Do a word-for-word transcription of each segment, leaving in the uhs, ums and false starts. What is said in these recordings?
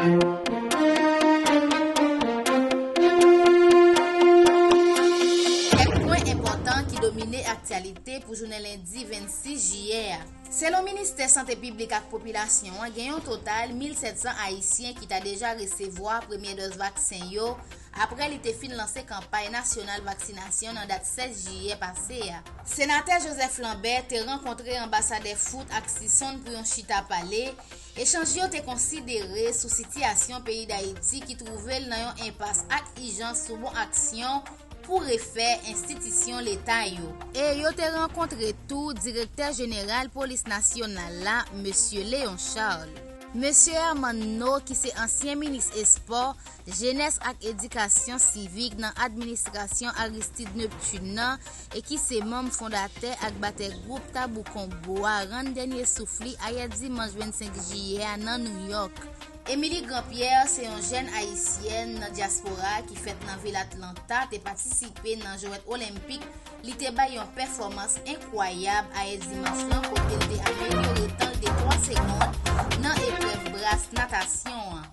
Kèk pwen enpòtan ki domine aktyalite pou jounen lendi vennsis jiyè a. Selon Ministè Sante Piblik ak Popilasyon an, gen yon total mil sèt san Ayisyen ki ta deja resevwa premye dòz vaksen yo, apre li te fin lanse kanpay nasyonal vaksinasyon nan dat sèz jiyè pase a. Senatè Joseph Lambert te rankontre anbasadè Foot ak Sison pou yon chita pale. Echanj yo te konsidere sou sitiyasyon peyi Dayiti ki twouve l nan yon enpas ak ijans sou bon aksyon pou refè enstitisyon leta yo. E yo te rankontre tou Direktè Jeneral Polis Nasyonal la, Mesye Léon Charles. Mesye Herman No, ki se ansyen minis espò, jenès ak edikasyon sivik nan administrasyon Aristide Neptune nan e ki se manm fondatè ak batè gwoup Tabou Konbo a, rann dènye souf li ayè dimanch vennsenk jiyè a nan Nouyòk. Emily Grandpierre se yon jèn ayisyèn nan dyaspora ki fèt nan vil Atlanta, te patisipe nan Jwèt Olenpik. Li te bay yon pèfòmans enkwayab ayè dimanch lan, kote l te amelyore tan l de twa segonn nan eprèv bras natasyon an.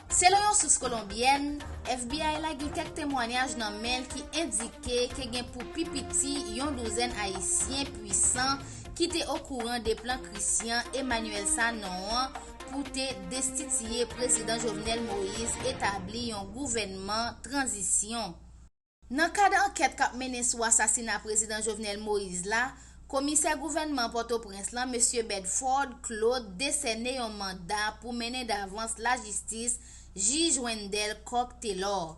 Selon yon sous kolonbyèn, F B I la gen kèk temwanyaj nan men l ki endike ke gen pou pi piti yon douzèn Ayisyen pwisan ki te okouran de plan Christian Emmanuel Sanon an pou te destitiye Prezidan Jovenel Moïse, etabli yon gouvènman tranzisyon. Nan kad ankèt k ap mennen sou asasina Prezidan Jovenel Moïse la, komisè gouvènman Pòtoprens lan, Mesye Bedford Claude, desène yon manda pou mennen davans lajistis Jij Wendell Coq Taylor.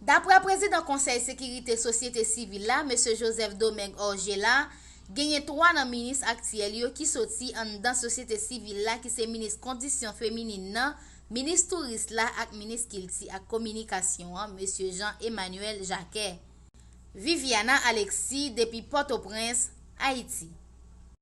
Daprè prezidan Konsèy Sekirite Sosyete Sivil la, Mesye Joseph Domingue Orgella, genyen twa nan minis aktyèl yo ki soti anndan sosyete sivil la, ki se minis kondisyon feminin nan, minis touris la ak minis kilti ak kominikasyon an, Mesye Jean Emmanuel Jacquet. Viviana Alexis depi Pòtoprens, Ayiti.